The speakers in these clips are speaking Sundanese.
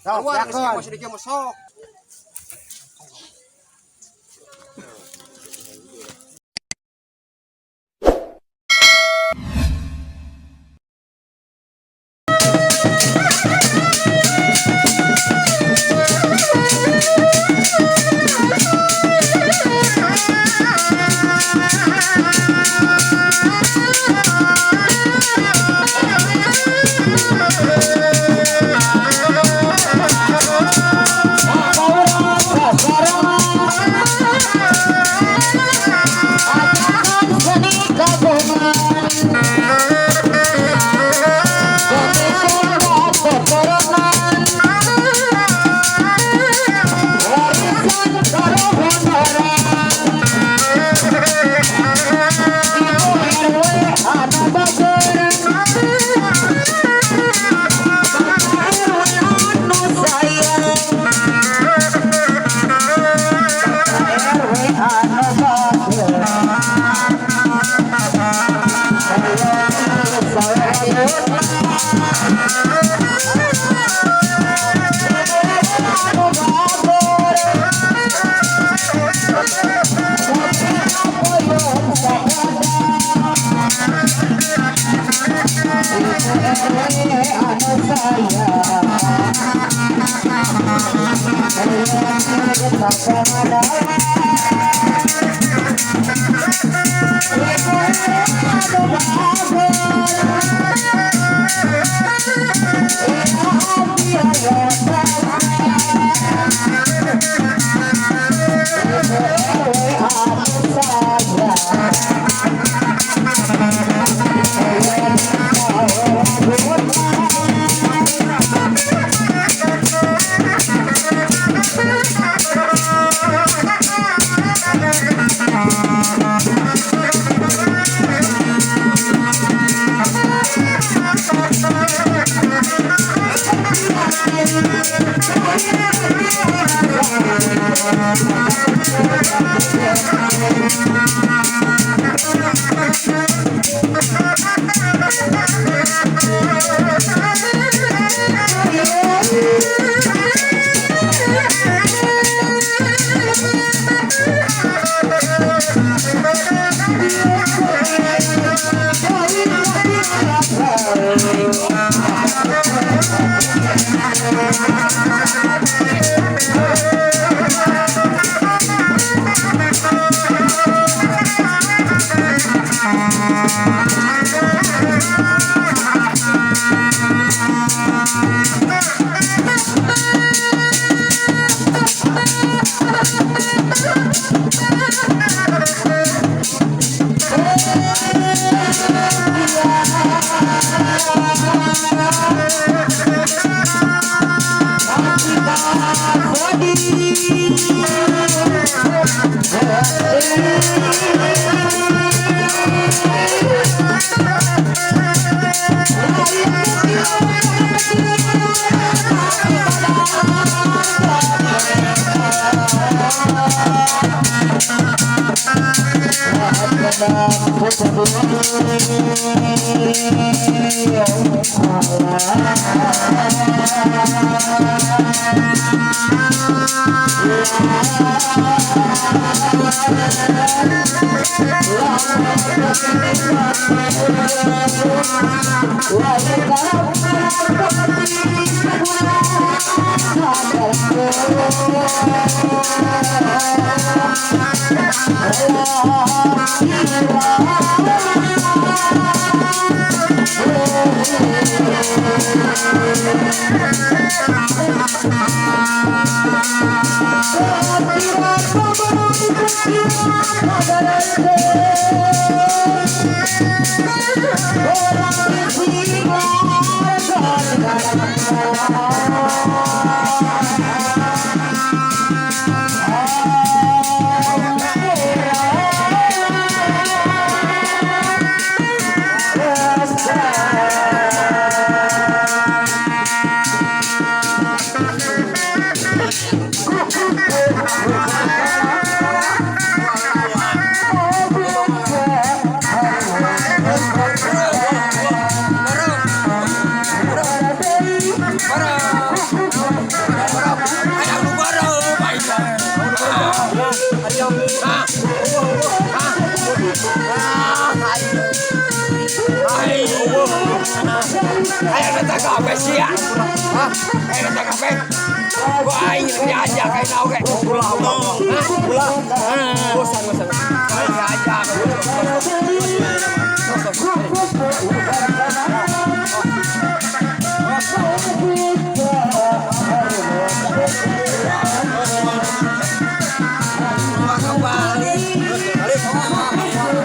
Sok, Keluar geus lakon. Emosi di mah sok. Barang. Hah? Eh, datang kafe. Gua aing diajak aing oge. Ulah, ulah. Hah? Ulah. Bosan, bosan. Aing diajak. Sok, sok. Bawa ke Bali. Balik. Bawa ke Bali.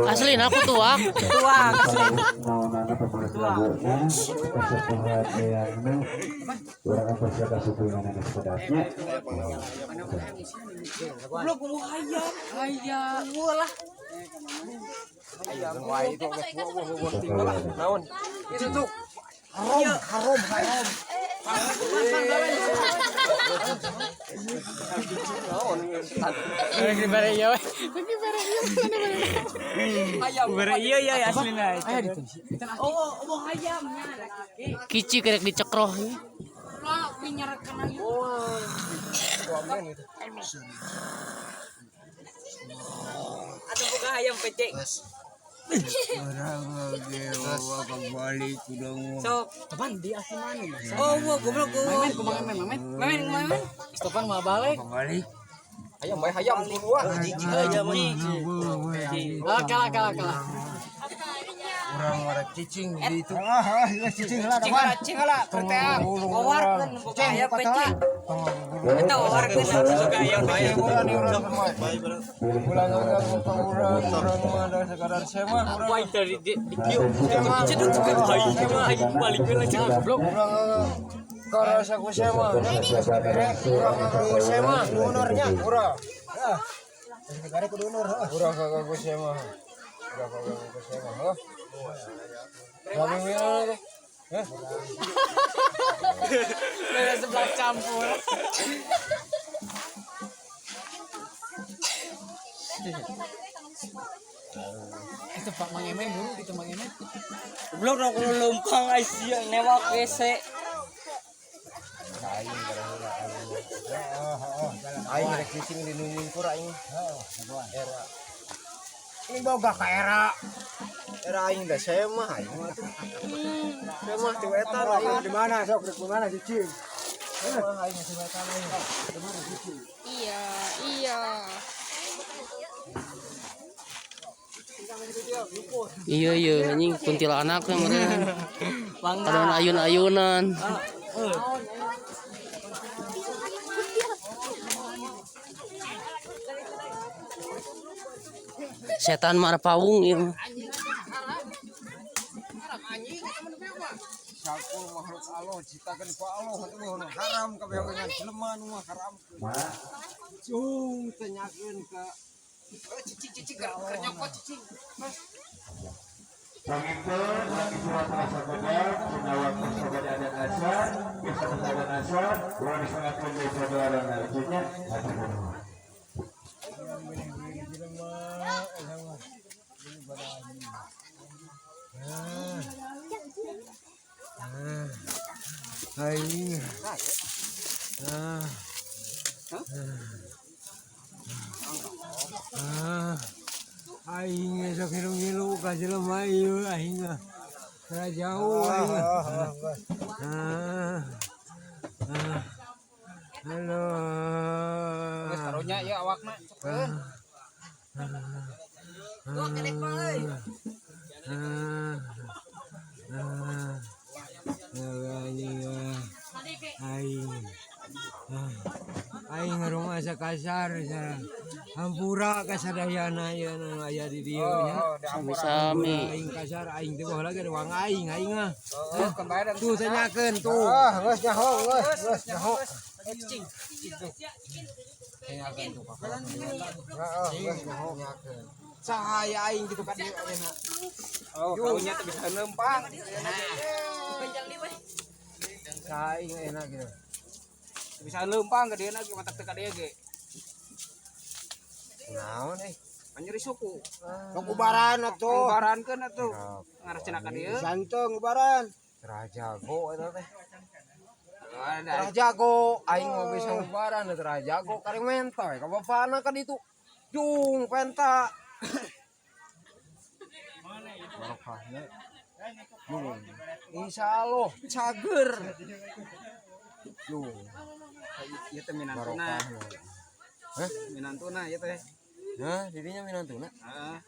Asli aku tuak. Tuak. Goblok hayam. Hayam. Lah. Ayam wae itu naon? Itu tuh harum, harum, harum. Kici kerek dicekroh. Atau buka ayam pecek. Sok. Tepan di asiman. Oh, goblok. Main kumaha main main. Main main. Stefan mau balik. Ayam bae hayam dua. Oh, kalah kalah kalah. Urang warek cicing di itu. Ah, cicing lah kawan. Cicing lah, perteang. Wawarkeun boga hayam pecing. Eta wawarkeun boga hayam pecing. Ulang urang ka urang, urang mah da sekadar semah urang. Baik dari di kieu. Cedut juga baik balik we lah goblok. Urang karasa ku semah. Urang ku semah unornya urang. Heeh. Negara kudu unur heeh. Urang kagak ku semah. Urang kagak ku semah, heuh. Gawe teh. Heh. Beda sebelah campur. Itu Pak Mang Emen dulu gitu Mang Emen. Goblok rok lempang ai sia newak WC. Aing aing rek cicing di nu nyingkur aing. Heeh, Era. Ini boga ka era. Era aing da semah aing mah tuh. Semah ti wetan aing. Di mana sok di mana cicing? Semah aing ti wetan aing. Di mana cicing? Iya, iya. Iya iya anjing kuntilanak ya meureun. Kadon ayun-ayunan. Setan marpaung ieu mah. Sakur makhluk Allah ciptakeun ku Allah atuh nu haram kabeh dengan jelema nu mah haram. Cung tanyakeun ka Cicing-cicing keur nyokot cicing. Pengikut lagi surat rasa kodar, senawat persahabat adat asar, bisa persahabat asar, urang disangatkeun deui saudara narjuna, hatur nuhun. jelema eta mah. Aing. Ah. Ah. Aing sok ngilu-ngilu ka jelema ieu aing mah. Tara jauh aing mah. Ah. Ah. Halo. Geus karunya ieu awakna cekeun. Tuh kedek mah euy. Ah. Ah. Anjing ah. Aing. Ah. Aing ngarumah asa kasar sareng. Hampura ka sadayana ieu nu aya di dieu nya. Sami-sami. Aing kasar aing teh baheula ge wang aing aing mah. Tuh tanyakeun tuh. Ah, geus nyaho, geus, geus nyaho. Cicing. Tanyakeun tuh ka. Heeh, geus nyaho. Tanyakeun. Cahaya aing kitu ka dieu ayeuna. Oh, karunya teh bisa lempang. Cahaya aing ayeuna gitu. Bisa lempang ka dieu ge matak teu ka dieu ge. Naon euy? Nyeri suku. Sok ubaran atuh. Ubarankeun atuh. Ngarah cenah ka dieu. Santeng ubaran. Terah jago eta teh. Ada Terah jago aing mah bisa ubaran terah jago kareng menta we ka bapana ka ditu. Jung penta. Barokahnya. Jung. Insyaallah cager. Jung. Ieu teh minantuna. Barokahnya. Hah? Minantuna ieu teh. Hah, dirinya minantuna. Heeh.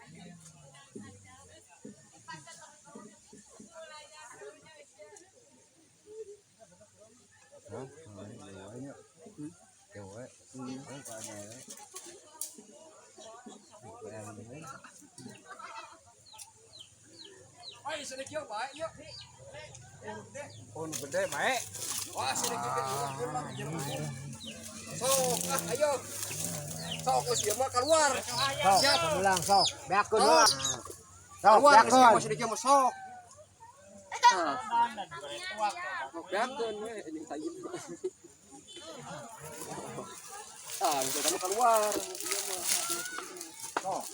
Hah? Dewa nya. Dewa. Hah, ka ada. Oi, sedek ieu bae ieu. Oh, nu gede bae. Wah, sedek ieu. Sok, ah ayo. Sok geus ieu mah keluar. Sok, ulang sok. Beakeun heula. Sok, Keluar geus ieu beakeun. mah sedek ieu mah sok. Sok beakeun we anjing sayeup. Ah, geus eta mah keluar. Ieu mah. Sok.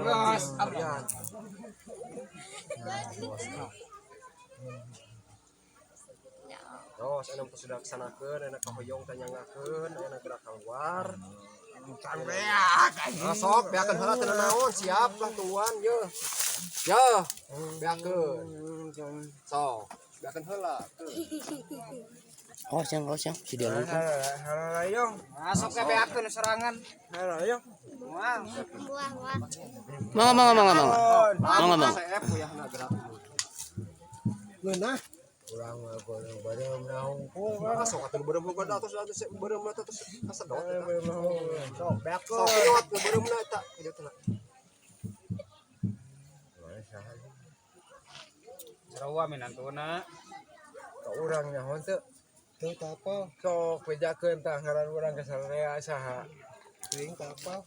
Gas, abian. Ya. Tos anu sudah kesanakeun, enak kahoyong tanyangakeun, enak gerak keluar. Can beak anjing. Nah, sok beakeun heula teu naon, siap lah tuan ye. Ye, beakeun. Sok, beakeun heula. Awas yang, awas yang. Si dia lupa. Halayong. Masuk ke beakeun serangan. Halayong. Wah. Mangga, mangga, mangga, mangga. Mangga, mangga. Seep uyahna gerak. Ngeunah. Urang mah goreng beureum na hungkul. Sok atuh beureum boga atos atos beureum atos kasedot eta. Sok beakeun. Sok liwat beureumna eta kieu teh. Sarua minantuna. Ka urang nyaho teu. Teu teu apal. Sok bejakeun tah ngaran urang ka sararea saha. Teuing teu apal.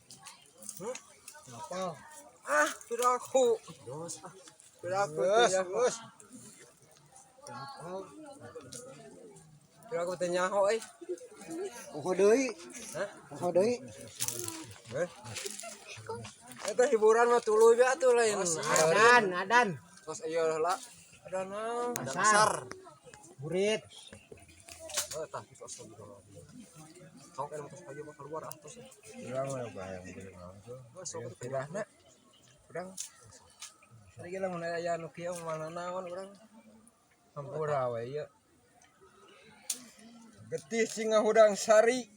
Huh? Teu apal. Ah, piraku. Dos ah. Piraku teu nyaho. Teu apal. Piraku teu nyaho euy. Poho deui. Hah? Poho deui. Heh. Eta hiburan mah tuluy be atuh lain. Adan, adan. Tos ieu heula. Ada naon? Ada pasar. Burit. Oh, tah geus astagfirullah. Sok anu tos aja mah keluar ah tos. Urang mah bayang beureum naon tuh. Oh, sok Pirahna. Urang. Tadi lamun aya nu kieu mah naon urang. Hampura we ieu. Getih singa hudang sari.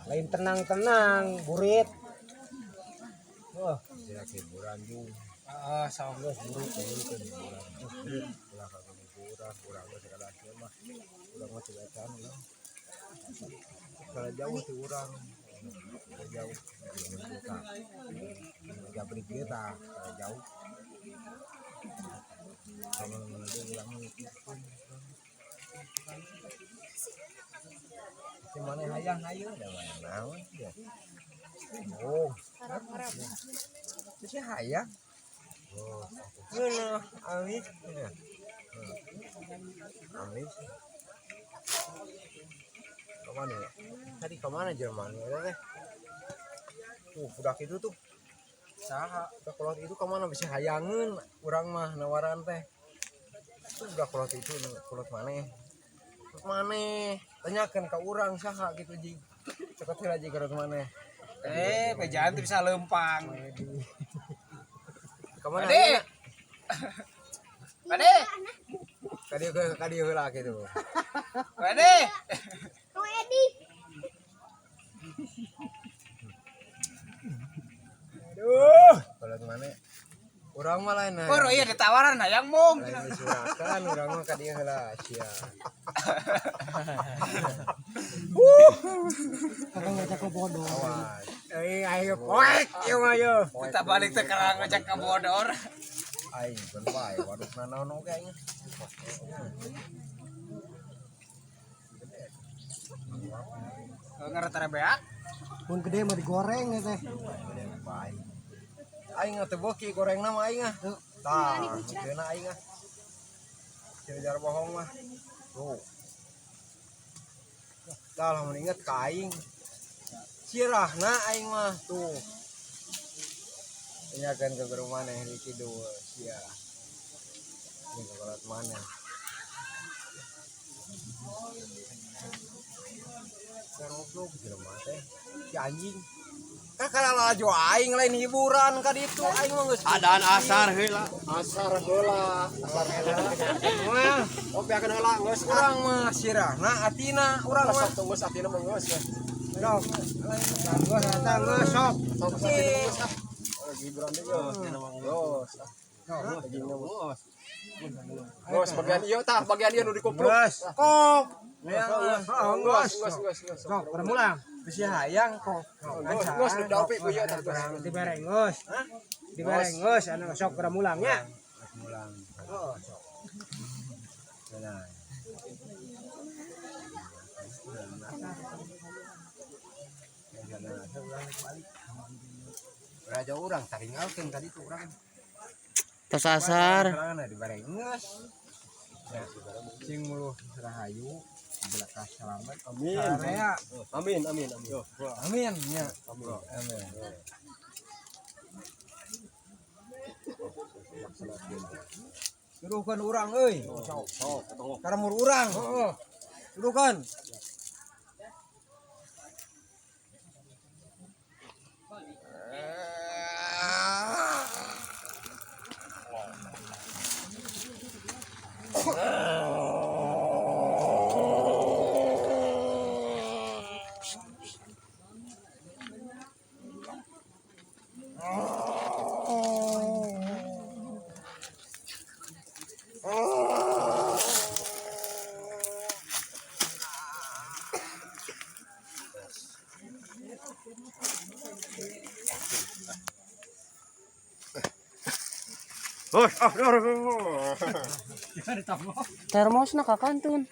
Lain tenang-tenang, burit. Wah, Tidak hiburan juga. Heeh, sok. Geus buruk ke hiburan. Geus buruk ulah ka hiburan, urang mah segala kieu mah. Urang mah teu edan urang. Kalau jauh ti urang. Kalau jauh kita. Jabrik kieu tah, kalau jauh. Sama mana deui urang mah mikirkeun. Si maneh hayang hayu da mana naon ya. Oh, si hayang. Oh, ngeunah amis ya. Amis. Kemana ya? Tadi kemana Jerman ya teh? Tuh, budak itu tuh. Saha, budak kolot itu kemana bisa hayangeun urang mah nawaran teh. Tuh budak kolot itu kolot maneh. Kolot maneh. Tanyakeun ka urang saha gitu ji. Cekot heula ji kolot maneh. Eh, bejaan teu bisa leumpang. Kemana? Ade. Ade. Kadieu kadieu heula gitu. Ade. Kang Edi. Aduh, kolot maneh. Urang mah lain. Oh, iya ditawaran hayang mung. Lain disurakan urang mah ka dieu heula sia. kakak ngajak ke bodoh. Awas. Eh, ayo poek ieu mah yo. Kita balik teh kerang ngajak ka bodor. Aing keun bae wadukna naon oge aing. Ngerti beak. Mun gede mah digoreng ya teh. Bae. Aing teu beuki gorengna mah aing ah. Tah, keuna aing ah. Jar bohong mah. Tuh. Tah lamun inget ka aing. Sirahna aing mah tuh. Tanyakeun ke guru maneh di kidul sia. Ini ke kolot maneh. Goblok jelema teh. Si anjing. Kan kalau laju aing lain hiburan ka ditu aing mah geus Adaan asar heula. Asar heula, asar heula. Oh, beakeun heula geus urang mah sirahna atina urang mah. Sok geus atina mah geus. Sok. Geus eta geus sok. Sok geus atina mah geus ah. Hiburan deui geus. Geus. Geus. Geus bagian ieu tah, bagian ieu nu dikupluk. Geus. Kop. Geus, Geus, geus, geus, geus. Sok, urang mulang. Bisi hayang kok. Geus, geus nu daupi ku ieu tah geus. Dibere geus. Dibere geus anu sok urang mulang nya. Mulang. Oh, sok. Nah. Raja urang taringalkeun tadi tuh urang. Tos asar. Sorangan dibere geus. Cing muluh rahayu belakang selamat. Amin. Area. Amin, amin, amin. Amin ya. Amin. Amin. Suruhkan urang euy. Sok, sok, tongok. Karamur urang. Heeh. Suruhkan. Termosna ka kantun.